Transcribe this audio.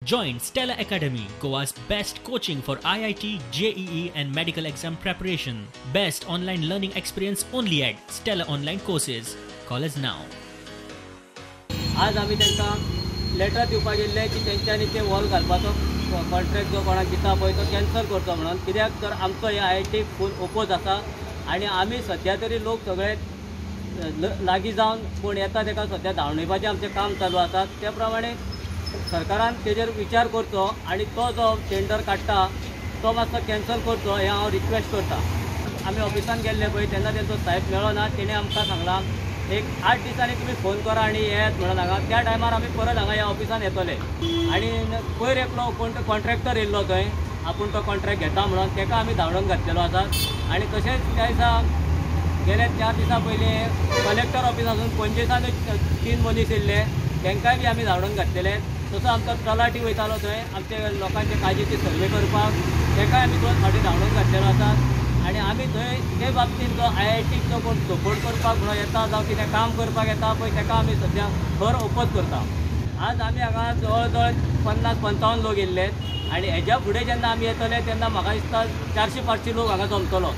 Join Stella Academy, Goa's best coaching for IIT, JEE and medical exam preparation. Best online learning experience only at Stella Online Courses. Call us now. आज आमी तांकां letter दिवपाक गेल्ले की तेंच्यांनी ते wall घालपाचो कॉन्ट्रॅक्ट जो कोणाक दिता पळय तो कॅन्सल करचो म्हणून, कित्याक तर आमचो हे आयआयटीक फूल ओपोज आसा आनी आमी सद्या तरी लोक सगळे लागीं जावन कोण येता ताका सद्या धांवणेवपाचें आमचें काम चालू आसा. त्या प्रमाणे सरकारान तेजेर विचार करचो आनी तो जो टेंडर काडटा तो मातसो कॅन्सल करचो हें हांव रिक्वेस्ट करता. आमी ऑफिसान गेल्ले पळय तेन्ना तेंचो साहेब मेळ्ळो ना, तेणें आमकां सांगलां एक 8 दिसांनी तुमी फोन करा आनी येयात म्हणून हांगा. त्या टायमार आमी परत हांगा ह्या ऑफिसान येतले आनी पयर एकलो कोण तो कॉन्ट्रॅक्टर येयल्लो थंय, आपूण तो कॉन्ट्रॅक्ट घेता म्हणून ताका आमी धांवडून घातलेलो आसा. आनी तशेंच त्या दिसा गेल्या 4 दिसां पयलीं कलेक्टर ऑफिसासून पणजेसानूय 3 मनीस येयल्ले, तांकांय बी आमी धांवडून घातलेले. तसो आमचो तलाठी वयतालो थंय आमचे लोकांचे काजीची सर्वे करपाक, ताकाय आमी 2 फावटी धांवडून घातलेलो आसा. आनी आमी थंय ते बाबतींत जो आयआयटीक कोण सपोर्ट करपाक म्हणून येता जावं कितें काम करपाक येता पळय ताका आमी सद्या खर ओपोज करता. आज आमी हांगा जवळ जवळ 50-55 लोक येयल्ले आनी हेज्या फुडें जेन्ना आमी येतले तेन्ना म्हाका दिसता 400-500 लोक हांगा जमतलो.